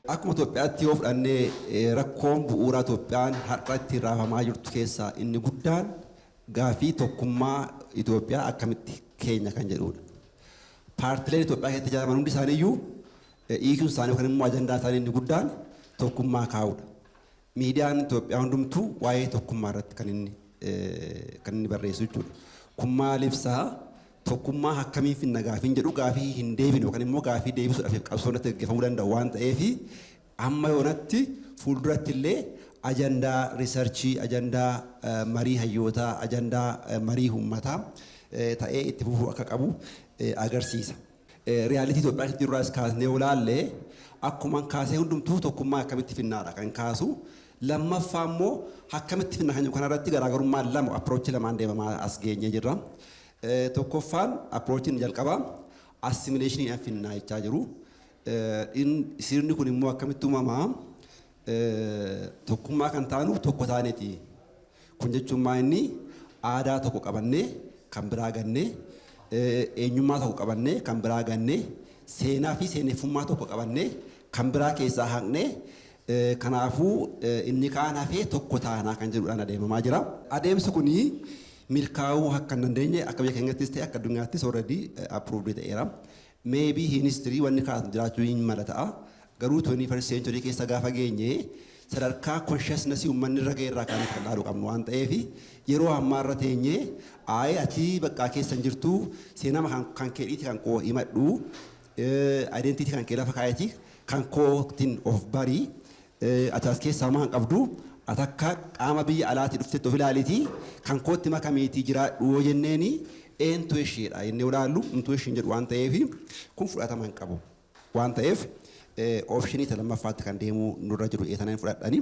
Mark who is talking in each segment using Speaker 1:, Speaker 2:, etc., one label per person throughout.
Speaker 1: Akkuma Itoophiyaatti yoo fudhannee, rakkoon bu'uuraa Itoophiyaan har'a itti raafamaa jirtu keessaa inni guddaan gaafii tokkummaa Itoophiyaa akkamitti keenya kan jedhudha. Paartileen Itoophiyaa keessatti ijaaraman hundi isaaniiyyuu hiikuun isaanii yookaan immoo ajandaa isaanii inni guddaan tokkummaa kaa'udha. Miidiyaan Itoophiyaa hundumtuu waa'ee tokkummaa irratti kan inni barreessu jechuudha. Kun maal ibsaa? Tokkummaa akkamiin finna gaafiin jedhu gaafii hin deebine yookaan immoo gaafii deebisuudhaaf qabsoon irratti gaggeeffamuu danda'u waan ta'eef, amma yoonatti fuulduratti illee ajandaa research, ajandaa marii hayyootaa, ajandaa marii uummataa ta'ee itti fufuu akka qabu agarsiisa. Reality Itoophiyaa keessatti irraas kaasnee olaallee, akkuma kaasee hundumtuu tokkummaa akkamitti finnaadha kan kaasu. Lammaffaa immoo akkamitti finna kan kanarratti garaagarummaa lama, approach lamaan deemamaa as geenyee jirra. Tokkoffaan, approachiin jalqabaa assimilationiidhaan finnaa jechaa jiru. Sirni kun immoo akkamitti uumamaa? Tokkummaa kan taanu tokko taaneeti. Kun jechuun maa inni aadaa tokko qabannee kan biraa gannee, eenyummaa tokko qabannee kan biraa gannee, seenaa fi seeneffummaa tokko qabannee kan biraa keessaa haqnee, kanaafuu inni kaan hafee tokko taanaa kan jedhudhaan adeemamaa jira. Adeemsi kuni milkaa'uu akka hin dandeenye akka biyya keenyattis ta'e akka addunyaattis already approved ta'eera. Maybe in history wanni kaasu jiraachuu hin mala ta'a. Garuu 21st century keessa gaafa geenye sadarkaa consciousness uummanni irra ga'e irraa kaanee kan dhaaluu qabnu waan ta'eef, yeroo ammaa irra teenyee ayi ati bakka keessa hin jirtu, seenaa kan keedhiiti kan koo himadhu, identity kan kee lafa kaayetii kan kootiin of barii, ati as keessaa maa hin qabdu, ati akka qaama biyya alaatii dhuftetti of ilaaliitii kan kootti makamiitii jiraadhu yoo jenneeni, eentu isheedha jennee ilaallu intu ishiin jedhu waan ta'eef, kun fudhatama hin qabu waan ta'eef, option isa lammaffaatti kan deemuu nurra jiru eetanaan fudhadhani.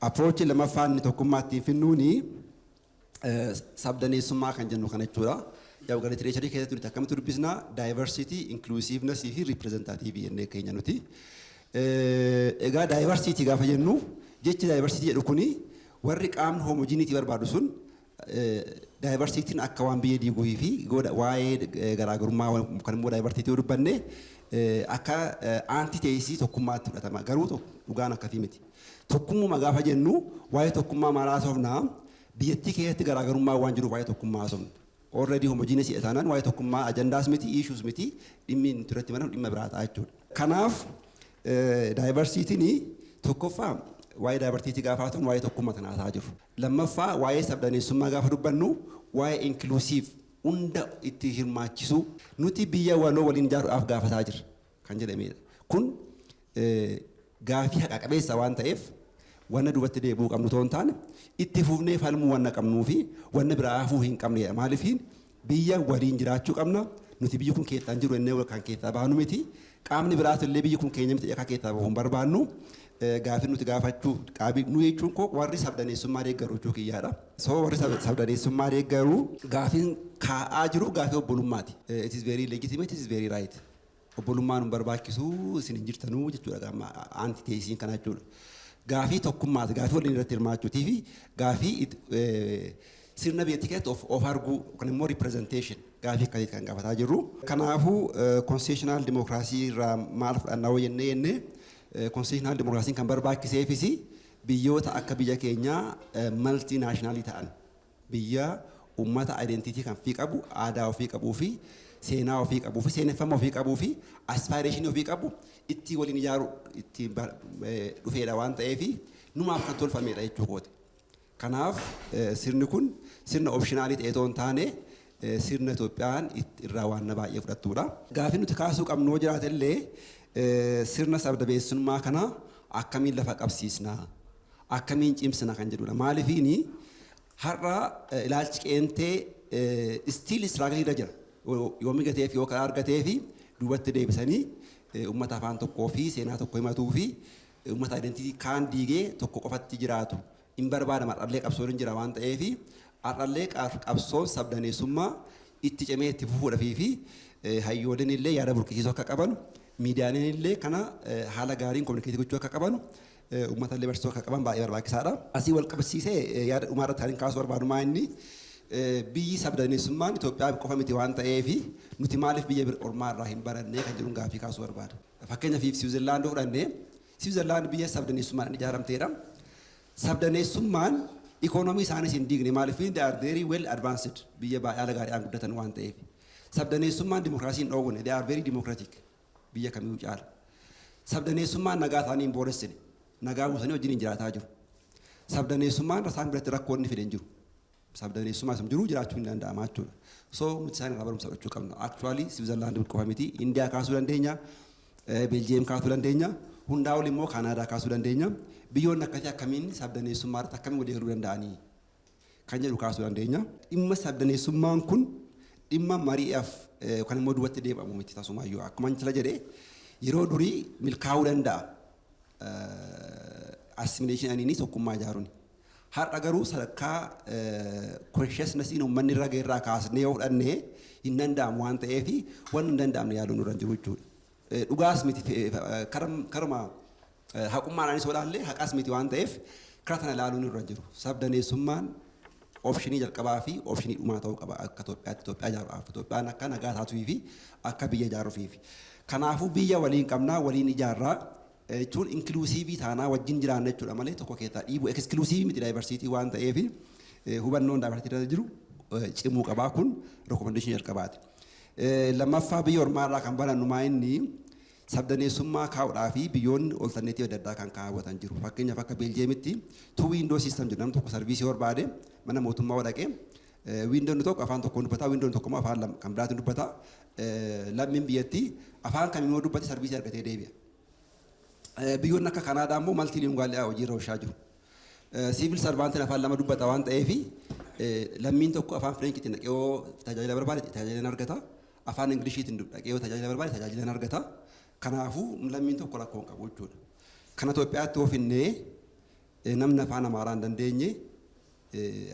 Speaker 1: Approach lammaffaan inni tokkummaa ittiin finnuuni sabdaneessummaa kan jennu kana jechuudha. Yaa gara literature keessatti nuti akkamitti dubbisnaa? Diversity, inclusiveness fi representative jennee keenya nuti. Egaa diversity gaafa jennu, jechi diversity jedhu kuni warri qaamni homogeneity barbaadu sun diversityn akka waan biyya diiguu fi waa'ee garaagarummaa kan immoo diversity yoo dubbanne akka antithesis tokkummaatti fudhatama. Garuu dhugaan akkasii miti. Tokkummuma gaafa jennu waa'ee tokkummaa maal haasofnaa? Biyyattii keessatti garaagarummaa waan jiruuf waa'ee tokkummaa haasofna. Already homogeneous taanaan waa'ee tokkummaa ajandaas miti, issues miti, dhimmi nuti irratti manamu dhimma biraa ta'a jechuudha. Kanaaf diversityn tokkoffaa waa'ee diversity gaafa haasofnu waa'ee tokkummaa kana haasaa jiru. Lammaffaa, waa'ee sabdaneessummaa gaafa dubbannu waa'ee inclusive, hunda itti hirmaachisuu, nuti biyya waloo waliin ijaaruudhaaf gaafataa jirra kan jedhamedha. Kun gaafii haqa qabeessa waan ta'eef, wanna duubatti deebi'uu qabnu otoo hin taane itti fufnee falmuu wanna qabnuu fi wanna biraa hafuu hin qabnedha. Maaliif? Biyya waliin jiraachuu qabna. Nuti biyyi kun keessaan jiru jennee kan keessaa baanu miti. Qaamni biraas illee biyyi kun keenya miti akka keessaa bahuu hin barbaannu. Gaafii nuti gaafachuu qaabii nu jechuun koo warri sabdaneessummaa deeggaru jechuu kiyyaadha. So warri sabdaneessummaa deeggaru gaafiin kaa'aa jiru gaafii obbolummaati. It is very legitimate, it is very right. Obbolummaan nu barbaachisu isin hin jirtanuu jechuudha gama antithesiin kana jechuudha. Gaafii tokkummaati, gaafii waliin irratti hirmaachuutii fi gaafii sirna biyyattii keessatti of arguu yookaan immoo representation, gaafii akkasii kan gaafataa jirru. Kanaafuu constitutional democracy irraa maal fudhannaa yoo jennee, constitutional democracy kan barbaachiseefis biyyoota akka biyya keenyaa multinational ta'an, biyya uummata identity kan ofii qabu, aadaa ofii qabuu fi seenaa ofii qabuu fi seeneffama ofii qabuu fi aspiration ofii qabu itti waliin ijaaru itti dhufeedha waan ta'eef, numaaf kan tolfamedha jechuu kooti. Kanaaf sirni kun sirna optional ta'ee otoo hin taane sirna Itoophiyaan irraa waan baay'ee fudhattudha. Gaafii nuti kaasuu qabnu yoo jiraate illee, sirna sabdabeessummaa kana akkamiin lafa qabsiisna, akkamiin cimsina kan jedhudha. Maaliifiini har'a ilaalchi qeentee still struggle irra jira. Yoo mijateef, yoo karaa argatee fi duubatti deebisanii uummata afaan tokkoo fi seenaa tokko himatuu fi uummata identity kaan diigee tokko qofatti jiraatu hin barbaadama. Har'allee qabsoon hin jira waan ta'eef, har'allee qabsoon sabdaneessummaa itti cimee itti fufuudhaafii fi hayyooleen illee yaada burqisiisuu akka qaban, miidiyaaleen illee kana haala gaariin communicate gochuu akka qaban, uummata illee barsiisuu akka qaban baay'ee barbaachisaadha. Asii wal qabsiisee yaada dhumaa irratti kan kaasuu barbaadu maa inni biyyi sabdaneessummaan Itoophiyaa qofa miti waan ta'eef, nuti maaliif biyya ormaa irraa hin barannee kan jedhuun gaafii kaasuu barbaada. Fakkeenyaaf Siwiizerlaandii fudhannee, Siwiizerlaand biyya sabdaneessummaan ijaaramteedha. Sabdaneessummaan ikoonoomii isaanis hin diigne. Maaliif? They are very well advanced, biyya baay'ee haala gaariidhaan guddatan waan ta'eef. Sabdaneessummaan dimokiraasii hin dhoowwine, they are very democratic, biyya kamiyyuu caala. Sabdaneessummaan nagaa isaanii hin booressine, nagaa buusanii wajjin hin jiraataa jiru. Sabdaneessummaan isaan biratti rakkoo inni fide hin jiru. Sabdaneessummaa isum jiru jiraachuu hin danda'ama jechuudha. So nuti isaan irraa barumsa fudhachuu qabna. Actually, Siwiizerlaand qofa miti, Indiyaa kaasuu dandeenya, Beeljiyeem kaasuu dandeenya, hundaa ol immoo Kaanaadaa kaasuu dandeenya. Biyyoonni akkasii akkamiin sabdaneessummaa irratti akkamiin walii galuu danda'anii kan jedhu kaasuu dandeenya. Dhimma sabdaneessummaan kun dhimma mari'aaf yookaan immoo duubatti deebi'amu miti tasumaayyuu. Akkuma inni jedhee, yeroo durii milkaa'uu danda'a. Assimilationiin tokkummaa ijaaruun. Har'a garuu sadarkaa consciousnessiin uummanni irra irraa kaasnee yoo fudhannee hin danda'amu waan ta'eef, wanni hin danda'amne yaaluun nurra hin jiru jechuudha. Dhugaas miti, karuma haqummaadhaanis yoo ilaalle haqas miti waan ta'eef, karaa kana ilaaluun nurra hin jiru. Sabdaneessummaan optionii jalqabaa fi optionii dhumaa ta'uu qaba akka Itoophiyaatti Itoophiyaa ijaaruudhaaf. Itoophiyaan akka nagaa taatuu fi akka biyya ijaaruufiif. Kanaafuu biyya waliin qabnaa, waliin ijaarraa jechuun inclusive taanaa wajjin jiraanna jechuudha malee tokko keessaa dhiibu exclusive miti diversity waan ta'eef, hubannoon diversity irra jiru cimuu qabaa. Kun recommendationii jalqabaati. Lammaffaa, biyya ormaarraa kan barannu maa inni sabdaneessummaa kaa'uudhaa fi biyyoonni alternative adda addaa kan kaawwatan jiru. Fakkeenyaaf, akka Beeljeemitti two window system jedhu. Namni tokko service barbaade mana mootummaa dhaqee, windown tokko afaan tokkoon dubbata, windown tokko immoo afaan kan biraatiin dubbata. Lammiin biyyattii afaan kamiin dubbate service argatee deebi'a. Biyyoonni akka Kanaadaa immoo multilingual hojiirra oolchaa jiru. Civil servantiin afaan lama dubbata waan ta'eef, lammiin tokko afaan Fireenchiitiin dhaqee yoo tajaajila barbaade tajaajila argata. Afaan Ingiliishiitiin dhaqee yoo tajaajila barbaade tajaajila argata. Kanaafuu lammiin tokko rakkoo hin qabu jechuudha. Kana Itoophiyaatti yoo finnee, namni afaan Amaaraa hin dandeenye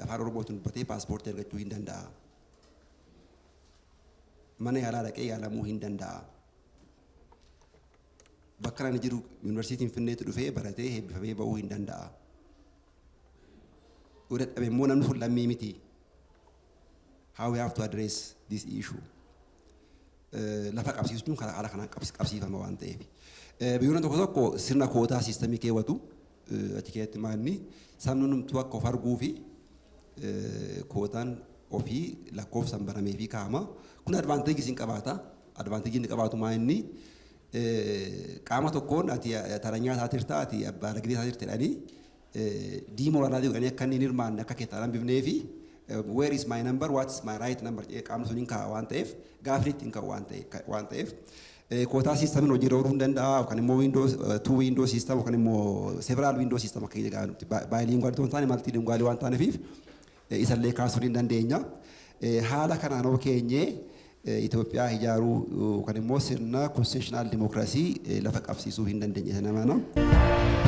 Speaker 1: afaan Oromootiin dubbatee paaspoortii argachuu hin danda'a. Mana yaalaa dhaqee yaalamuu hin danda'a. Bakka ani jiru yuunivarsiitiin Finfinneetti dhufee baratee eebbifamee ba'uu hin danda'a. Yoo dadhabe immoo namni sun lammii miti. How we have to address this issue? Lafa qabsiisuun karaa haala kanaan qabsiifama waan ta'eef. Biyyoonni tokko tokko sirna quota systemii keewwatu. Achi keessatti maanni sabni hundumtuu akka of arguu fi quotaan ofii lakkoofsaan baramee fi kaa'ama. Kun advantage siin qabaata. Advantage inni qabaatu maa inni qaama tokkoon ati taranyaa taatirta, ati abbaa lagdee taatirta jedhanii demoralize godhanii akka inni hin hirmaanne akka keessaa hambifnee fi where is my number, what is my right number jedhee qaamni sun hin kaa'a waan ta'eef, gaafni ittiin ka'u waan ta'eef quota systemiin hojiirra ooluu hin danda'a, yookaan immoo window two window system yookaan immoo several window system akka jedhamu, bilingual otoo hin taane multilingual waan taaneef, isallee kaasuu hin dandeenya. Haala kanaan oo keenyee Itoophiyaa ijaaruu yookaan immoo sirna constitutional democracy lafa qabsiisuu hin dandeenye sana mana.